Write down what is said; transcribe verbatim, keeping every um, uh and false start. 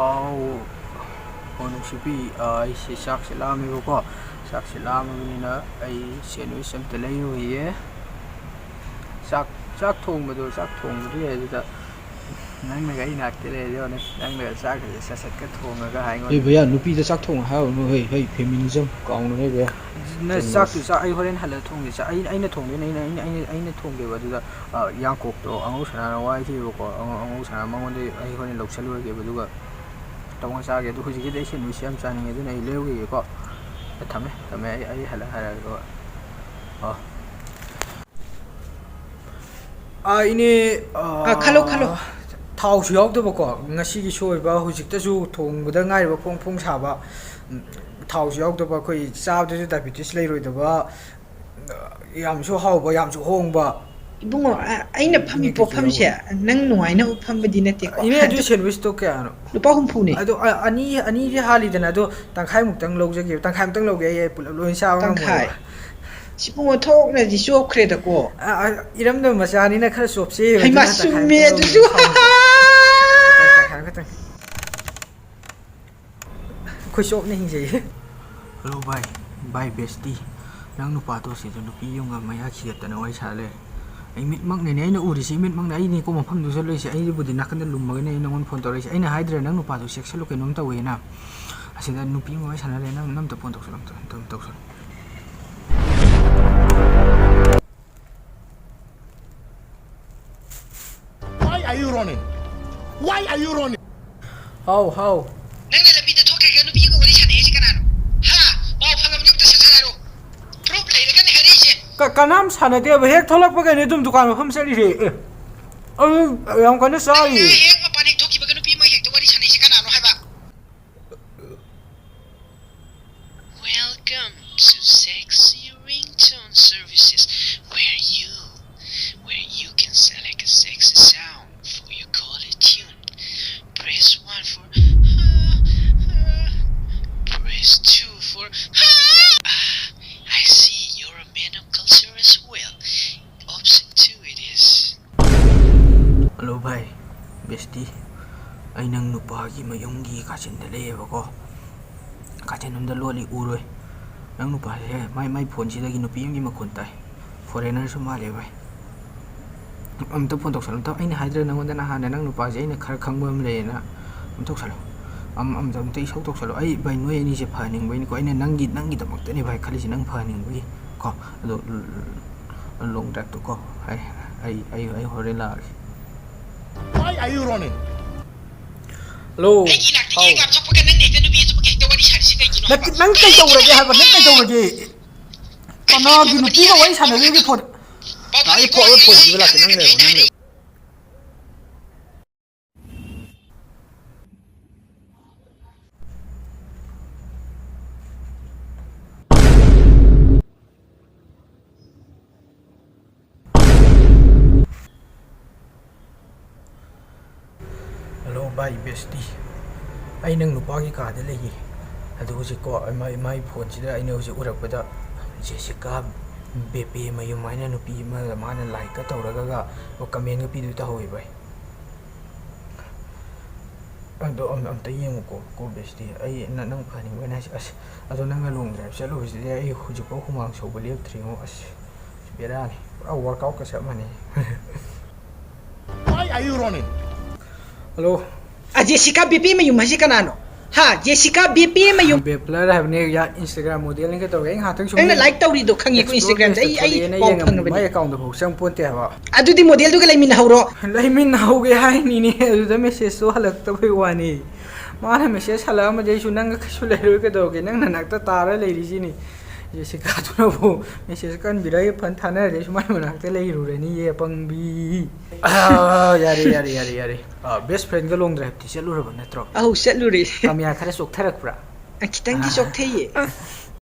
ꯑꯥꯎ꯫ ꯑꯣ, ꯅꯨꯡꯁꯤꯕꯤ, ꯑ, ꯑꯩꯁꯦ ꯆꯥꯛꯁꯦ ꯂꯥꯝꯃꯦꯕꯀꯣ꯫ ꯆꯥꯛꯁꯦ ꯂꯥꯝꯃꯕꯅꯤꯅ ꯑꯩ ꯁꯦꯟꯋꯤꯁ ꯑꯝꯇ ꯂꯩꯔꯨꯈꯤꯒꯦ꯫ ꯆꯥꯛ, ꯆꯥꯛ ꯊꯣꯡꯕꯗꯣ, ꯆꯥꯛ ꯊꯣꯡꯕꯗꯣ ꯌꯥꯏ, ꯑꯗꯨꯗ ꯅꯪꯅꯒ ꯑꯩ ꯅꯥꯛꯇ ꯂꯩꯔꯗꯤ ꯌꯦꯡꯉꯨꯅꯦ, ꯅꯪꯅꯒ ꯆꯥꯛꯀꯁꯦ ꯁꯠ ꯁꯠꯀ ꯊꯣꯡꯉꯒ ꯍꯥꯏ ꯑꯩꯉꯣꯟꯗ꯫ ꯑꯦ ꯚꯩꯌꯥ, ꯅꯨꯄꯤꯗ ꯆꯥꯛ ꯊꯣꯡꯉꯣ ꯍꯥꯏꯔꯨꯅꯨ, ꯍꯩ, ꯍꯩ, feminism ꯀꯥꯎꯅꯨ ꯍꯩ ꯚꯩꯌꯥ꯫ ꯅ ꯆꯨꯝꯃꯦ꯫ ꯆꯥꯛꯇꯨ ꯆꯥꯛ ꯑꯩ ꯍꯣꯔꯦꯟ ꯍꯜꯂꯒ ꯊꯣꯡꯒꯦ꯫ ꯆꯥꯛ ꯑꯩ, ꯑꯩꯅ ꯊꯣꯡꯗꯣꯏꯅꯦ, ꯑꯩꯅ, ꯑꯩꯅ, ꯑꯩꯅ ꯊꯣꯡꯒꯦꯕ꯫ ꯑꯗꯨꯗ, ꯑ, ꯌꯥꯡꯀꯣꯛꯇꯣ ꯑꯉꯧ ꯁꯅꯥꯅ ꯋꯥꯏꯈꯤꯕꯀꯣ꯫ ꯑꯉꯧ, ꯑꯉꯧ ꯁꯅꯥ ꯃꯉꯣꯟꯗ ꯑꯩ ꯍꯣꯔꯦꯟ ꯂꯧꯁꯜꯂꯨꯔꯒꯦꯕ꯫ ꯑꯗꯨꯒ ꯇꯧꯅ ꯆꯥꯒꯦ꯫ ꯑꯗꯨ ꯍꯧꯖꯤꯛꯀꯤꯗꯤ ꯑꯩ ꯁꯦꯟꯋꯤꯁꯁꯦ ꯌꯥꯝ ꯆꯥꯅꯤꯡꯉꯦ, ꯑꯗꯨꯅ ꯑꯩ ꯂꯩꯔꯨꯈꯤꯒꯦꯀꯣ꯫ ꯑꯩ ꯊꯝꯃꯦ, ꯊꯝꯃꯦ꯫ ꯑꯩ, ꯑꯩ ꯍꯜꯂꯛ ꯍꯥꯏꯔꯛꯑꯒꯦꯀꯣ꯫ ꯑꯣ꯫ ꯑꯥ, ꯏꯅꯦ, ꯑꯥ, ꯑꯥ, ꯈꯜꯂꯣ, ꯈꯜꯂꯣ꯫ ꯊꯥꯎꯁꯨ ꯌꯥꯎꯗꯕꯀꯣ꯫ ꯉꯁꯤꯒꯤ ꯁꯣꯏꯕ, ꯍꯧꯖꯤꯛꯇꯁꯨ ꯊꯣꯡꯕꯗ ꯉꯥꯏꯔꯤꯕ ꯐꯣꯡ ꯐꯣꯡ ꯁꯥꯕ꯫ ꯎꯝ, ꯊꯥꯎꯁꯨ ꯌꯥꯎꯗꯕ, ꯑꯩꯈꯣꯏ ꯆꯥꯕꯗꯁꯨ diabetes ꯂꯩꯔꯣꯏꯗꯕ, ꯌꯥꯝꯁꯨ ꯍꯥꯎꯕ, ꯌꯥꯝꯁꯨ ꯍꯣꯡꯕ꯫ ꯏꯕꯨꯡꯉꯣ, ꯑ-, ꯑꯩꯅ ꯎꯝ, ꯐꯝꯃꯤ ꯏꯅꯦ, ꯀꯩꯁꯨ ꯄꯣꯠꯐꯝꯁꯦ ꯌꯥꯎꯔꯣꯏ꯫ ꯅꯪ ꯅꯨꯡꯉꯥꯏꯅꯕ ꯐꯝꯕꯗꯤ ꯅꯠꯇꯦꯀꯣ꯫ ꯏꯅꯦ, ꯑꯗꯨ ꯑꯗꯨ ꯁꯦꯟꯋꯤꯁꯇꯣ ꯀꯌꯥꯅꯣ? ꯂꯨꯄꯥ ꯍꯨꯝꯐꯨꯅꯦ꯫ ꯑꯗꯣ, ꯑ-, ꯑꯅꯤ, ꯑꯅꯤꯗꯤ ꯍꯥꯜꯂꯤꯗꯅ, ꯑꯗꯣ ꯇꯪꯈꯥꯏꯃꯨꯛꯇꯪ ꯂꯧꯖꯒꯦꯕ꯫ ꯇꯪꯈꯥꯏꯃꯨꯛꯇꯪ ꯂꯧꯒꯦ, ꯑꯩ, ꯑꯩ ꯄꯨꯂꯞ ꯂꯣꯏ ꯆꯥꯕ ꯇꯪꯈꯥꯏ? ꯉꯝꯃꯣꯏꯕ꯫ ꯁꯤꯕꯨꯡꯉꯣ, ꯊꯣꯛꯅꯗꯤ ꯆꯣꯞꯈ꯭ꯔꯦꯗꯀꯣ꯫ ꯑ, ꯑ, ꯏꯔꯝꯗꯝ ꯃꯆꯥꯅꯤꯅ ꯈꯔ ꯆꯣꯞꯆꯩꯌꯦꯕ, ꯍꯩꯃꯥ, ꯑꯗꯨꯅ ꯇꯪꯈꯥꯏ ꯆꯨꯝꯃꯦ ꯈꯛꯇꯪ ꯑꯗꯨꯁꯨ꯫ ꯂꯧꯒꯦ, ꯁꯥꯎꯅꯨ꯫ ꯇꯪꯈꯥꯏ ꯈꯛꯇꯪ꯫ ꯑꯩꯈꯣꯏ ꯆꯣꯞꯅ ꯍꯤꯡꯖꯩꯌꯦ꯫ Hello ꯚꯥꯏ꯫ ꯚꯥꯏ ꯕꯦꯁꯇꯤ, ꯅꯪ ꯅꯨꯄꯥꯗꯣ ꯁꯤꯗ ꯅꯨꯄꯤ ꯑꯃꯒ ꯃꯌꯥ ꯈꯤꯒꯠꯇꯅ ꯋꯥꯔꯤ ꯁꯥꯔ ꯂꯩꯔꯦ꯫ ꯑꯩ ꯃꯤꯠꯃꯛꯅꯅꯦ ꯑꯩꯅ ꯎꯔꯤꯁꯤ, ꯃꯤꯠꯃꯛꯅ ꯑꯩꯅꯦꯀꯣ ꯃꯐꯝꯗꯨ ꯆꯠꯂꯨꯏꯁꯦ꯫ ꯑꯩꯕꯨꯗꯤ ꯅꯥꯀꯟꯗ ꯂꯨꯝꯃꯒꯅꯦ ꯑꯩ ꯅꯪꯉꯣꯟꯗ ꯐꯣꯟ ꯇꯧꯔꯛꯏꯁꯦ꯫ ꯑꯩꯅ ꯍꯥꯏꯗ꯭ꯔꯦ ꯅꯪ ꯅꯨꯄꯥꯗꯣ ꯆꯦꯛꯁꯜꯂꯨ ꯀꯩꯅꯣꯝ ꯇꯧꯋꯦꯅ꯫ ꯑꯁꯤꯗ ꯅꯨꯄꯤ ꯑꯃꯒ ꯋꯥꯔꯤ ꯁꯥꯟꯅ ꯂꯩꯔꯦ꯫ ꯅꯪ, ꯅꯪ ꯑꯝꯇ ꯐꯣꯟ ꯇꯧꯁꯜꯂꯨ, ꯑꯝꯇ, ꯑꯝꯇ ꯇꯧꯁꯜꯂꯨ꯫ Why are you running? Why are you running? ꯍꯥꯎ, ꯍꯥꯎ꯫ ꯅꯪꯅ ꯂꯝꯕꯤꯗ ꯊꯣꯛꯈ꯭ꯔꯒ ꯅꯨꯄꯤ ꯑꯃꯒ ꯋꯥꯔꯤ ꯁꯥꯟꯅꯩ ꯍꯥꯏꯁꯦ ꯀꯅꯥꯅꯣ? ꯍꯥ? ꯄꯥꯎ ꯐꯪꯉꯕꯅꯤ, ꯑꯝꯇ ꯁꯠ ꯁꯠ ꯍꯥꯏꯔꯛꯑꯣ꯫ Proof ꯂꯩꯔꯒꯅꯦ ꯍꯥꯏꯔꯛꯏꯁꯦ꯫ ꯀ-, ꯀꯅꯥꯝ ꯁꯥꯟꯅꯗꯦꯕ꯫ ꯍꯦꯛ ꯊꯣꯛꯂꯛꯄꯒꯅꯦ ꯑꯗꯨꯝ ꯗꯨꯀꯥꯟ ꯃꯐꯝ ꯆꯠꯂꯤꯁꯦ꯫ ꯑꯦ, ꯑꯗꯨ ꯌꯥꯝ ꯀꯟꯅ ꯆꯥꯔꯤ꯫ ꯅꯪꯅ ꯍꯦꯛ ꯃꯄꯥꯟ ꯍꯦꯛ ꯊꯣꯛꯈꯤꯕꯒ ꯅꯨꯄꯤ ꯑꯃ ꯍꯦꯛꯇ ꯋꯥꯔꯤ ꯁꯥꯟꯅꯩꯁꯦ ꯀꯅꯥꯅꯣ ꯍꯥꯏꯕ? Welcome to Sexy Ringtone Services, where you, where you can select a sexy sound for your caller tune. Press one for, press two for, ah, I see you're a man of culture as well. Option two it is. Hello ꯚꯥꯏ, ꯑꯩ ꯅꯪ ꯅꯨꯄꯥꯒꯤ ꯃꯌꯨꯝꯒꯤ ꯀꯥꯆꯤꯟꯗ ꯂꯩꯌꯦꯕꯀꯣ꯫ ꯀꯥꯆꯤꯟ ꯑꯝꯗ ꯂꯣꯠꯂꯤ, ꯎꯔꯣꯏ꯫ ꯅꯪ ꯅꯨꯄꯥꯁꯦ ꯃꯥꯏ, ꯃꯥꯏ ꯐꯣꯟꯁꯤꯗꯒꯤ ꯅꯨꯄꯤ ꯑꯃꯒꯤ ꯃꯈꯣꯟ ꯇꯥꯏ꯫ ꯐꯣꯔꯦꯅꯔꯁꯨ ꯃꯥꯜꯂꯦ ꯚꯥꯏ꯫ ꯑꯝꯇ ꯐꯣꯟ ꯇꯧꯁꯜꯂꯨ꯫ ꯑꯝꯇ, ꯑꯩꯅ ꯍꯥꯏꯗ꯭ꯔꯥ ꯅꯪꯉꯣꯟꯗ ꯅꯍꯥꯟꯅ ꯅꯪ ꯅꯨꯄꯥꯁꯦ ꯑꯩꯅ ꯈꯔ ꯈꯪꯕ ꯑꯃ ꯂꯩꯌꯦꯅ? ꯑꯝꯇ ꯇꯧꯁꯜꯂꯨ꯫ ꯑꯝ-, ꯑꯝꯇ, ꯑꯝꯇ ꯏꯁꯧ ꯇꯧꯁꯜꯂꯨ꯫ ꯑꯩ ꯚꯥꯏ ꯅꯣꯏ ꯑꯅꯤꯁꯦ ꯐꯍꯟꯅꯤꯡꯕꯩꯅꯤꯀꯣ꯫ ꯑꯩꯅ ꯅꯪꯒꯤ, ꯅꯪꯒꯤꯗꯃꯛꯇꯅꯤ ꯚꯥꯏ ꯈꯜꯂꯤꯁꯦ, ꯅꯪ ꯐꯍꯟꯅꯤꯡꯕꯒꯤ ꯀꯣ꯫ ꯑꯗꯣ ꯂꯣꯡ ꯗ꯭ꯔꯥꯏꯚꯇꯣ ꯀꯣ꯫ ꯑꯩ, ꯑꯩ, ꯑꯩ ꯍꯣꯔꯦꯟ ꯂꯥꯛꯑꯒꯦ꯫ Why are you running? Hello. ꯑꯩꯒꯤ ꯏꯅꯥꯛꯇ ꯍꯥꯎ꯫ ꯌꯦꯡ ꯉꯥꯝꯊꯣꯛꯄꯒ ꯅꯪꯅ ꯍꯦꯛꯇ ꯅꯨꯄꯤ ꯑꯇꯣꯞꯄꯒ ꯍꯦꯛꯇ ꯋꯥꯔꯤ ꯁꯥꯔꯤꯁꯦ ꯀꯩꯒꯤꯅꯣ ꯅꯠꯇꯦ, ꯍꯥꯏꯕ? ꯅꯪ ꯀꯩ ꯇꯧꯔꯒꯦ ꯍꯥꯏꯕ? ꯅꯪ ꯀꯩ ꯇꯧꯔꯒꯦ? ꯀꯅꯥꯒꯤ ꯅꯨꯄꯤꯒ ꯋꯥꯔꯤ ꯁꯥꯟꯅꯔꯤꯒꯦ ꯐꯣꯟ? ꯄꯥꯎ ꯐꯥꯎꯅꯔꯤ ꯂꯥꯛꯑꯣ, ꯐꯣꯟ ꯄꯤꯕ ꯂꯥꯛꯀꯦ, ꯅꯪ ꯂꯩꯔꯣ, ꯅꯪ ꯂꯩꯔꯣ꯫ ꯍꯜꯂꯣ ꯚꯥꯏ ꯕꯦꯁꯇꯤ, ꯑꯩ ꯅꯪ ꯅꯨꯄꯥꯒꯤ ꯀꯥꯗ ꯂꯩꯌꯦ꯫ ꯑꯗꯨ ꯍꯧꯖꯤꯛꯀꯣ, ꯃꯥꯏ, ꯃꯥꯏ ꯐꯣꯟꯁꯤꯗ ꯑꯩꯅ ꯍꯧꯖꯤꯛ ꯎꯔꯛꯄꯗ ꯖꯦꯁꯤꯀꯥ ꯕꯦꯄꯦ ꯃꯌꯨꯝ ꯍꯥꯏꯅ ꯅꯨꯄꯤ ꯑꯃꯒ ꯃꯥꯅ ꯂꯥꯏꯛꯀ ꯇꯧꯔꯒ ꯀꯃꯦꯟꯒ ꯄꯤꯗꯣꯏ ꯇꯧꯍꯧꯋꯤ ꯚꯥꯏ꯫ ꯑꯗꯣ ꯑꯝ-, ꯑꯝꯇ ꯌꯦꯡꯉꯨꯀꯣ, ꯀꯣ ꯕꯦꯁꯇꯤ꯫ ꯑꯩ ꯅ-, ꯅꯪ ꯐꯍꯟꯅꯤꯡꯕꯩꯅꯦ ꯍꯥꯏꯁꯦ꯫ ꯑꯁ, ꯑꯗꯣ ꯅꯪꯅ ꯂꯣꯡ ꯗ꯭ꯔꯥꯏꯚ ꯆꯠꯂꯨꯕꯁꯤꯗꯤ ꯑꯩ ꯍꯧꯖꯤꯛꯐꯥꯎ ꯍꯨꯃꯥꯡ ꯁꯧꯕ ꯂꯦꯞꯇ꯭ꯔꯤꯉꯣ꯫ ꯑꯁ, ꯕꯦꯔꯥꯅꯤ꯫ ꯄꯨꯔꯥ ꯋꯥꯔꯛꯑꯥꯎꯠꯀ ꯆꯞ ꯃꯥꯟꯅꯩ꯫ Why are you running? Hello. ꯑ, ꯖꯦꯁꯤꯀꯥ ꯕꯦꯄꯦ ꯃꯌꯨꯝ ꯍꯥꯏꯁꯦ ꯀꯅꯥꯅꯣ? ꯍꯥ? ꯖꯦꯁꯤꯀꯥ ꯕꯦꯄꯦ ꯃꯌꯨꯝ꯫ ꯕꯦꯄ꯭ꯂꯔ ꯍꯥꯏꯕꯅꯦ, ꯌꯥ, Instagram ꯃꯣꯗꯦꯜꯅꯤ ꯀꯩ ꯇꯧꯔꯒꯦ? ꯑꯩ ꯉꯥꯏꯍꯥꯛꯇꯪ ꯁꯨꯝ ꯅꯪꯅ ꯌꯦꯡꯉꯦ꯫ ꯂꯥꯏꯛ ꯇꯧꯔꯤꯗꯣ ꯈꯪꯉꯦꯀꯣ, Instagram ꯗ꯫ ꯑꯩ, ꯑꯩ ꯊꯣꯛꯂꯛꯑꯦꯅ ꯄꯥꯎ ꯌꯦꯡꯉꯝꯕꯅꯦ꯫ ꯐꯪꯉꯕꯅꯦ꯫ ꯃꯥꯏ ꯑꯦꯀꯥꯎꯟꯗ ꯐꯥꯎ ꯆꯪꯄꯣꯟꯇꯦ ꯍꯥꯏꯕ꯫ ꯑꯗꯨꯗꯤ ꯃꯣꯗꯦꯜꯗꯨꯒ ꯂꯩꯃꯤꯟꯅꯍꯧꯔꯣ꯫ ꯂꯩꯃꯤꯟꯅꯍꯧꯒꯦ ꯍꯥꯏꯅꯤꯅꯦ, ꯑꯗꯨꯗ ꯃꯦꯁꯦꯖꯇꯣ ꯍꯜꯂꯛꯇꯕꯩ ꯋꯥꯅꯤ꯫ ꯃꯥꯅ ꯃꯦꯁꯦꯖ ꯍꯜꯂꯛꯑꯝꯃꯗꯤ ꯑꯩꯁꯨ ꯅꯪꯒ ꯀꯩꯁꯨ ꯂꯩꯔꯣꯏ, ꯀꯩꯗꯧꯔꯒꯦ? ꯅꯪ ꯅꯅꯥꯛꯇ ꯇꯥꯔ ꯂꯩꯔꯤꯁꯤꯅꯤ꯫ ꯖꯦꯁꯤꯀꯥꯗꯨꯅꯕꯨ ꯃꯦꯁꯦꯖ ꯀꯟꯕꯤꯔꯒ ꯐꯟ ꯊꯥꯅꯔꯗꯤ ꯑꯩꯁꯨ ꯃꯥꯏ ꯃꯅꯥꯛꯇ ꯂꯩꯔꯨꯔꯅꯤꯌꯦ, ꯑꯄꯪꯕꯤ꯫ ꯑꯥ, ꯌꯥꯔꯦ, ꯌꯥꯔꯦ, ꯌꯥꯔꯦ, ꯌꯥꯔꯦ꯫ ꯑꯥ, ꯕꯦꯁ ꯐ꯭ꯔꯦꯟꯒ ꯂꯣꯡ ꯗ꯭ꯔꯥꯏꯚꯇꯤ ꯆꯠꯂꯨꯔꯕ ꯅꯠꯇ꯭ꯔꯣ? ꯑꯧ, ꯆꯠꯂꯨꯔꯦ꯫ ꯀꯃꯤꯌꯥ ꯈꯔ ꯆꯣꯛꯊꯔꯛꯄ꯭ꯔꯥ? ꯑ, ꯈꯤꯇꯪꯗꯤ ꯑꯥ꯫ ꯆꯣꯛꯊꯩꯌꯦ꯫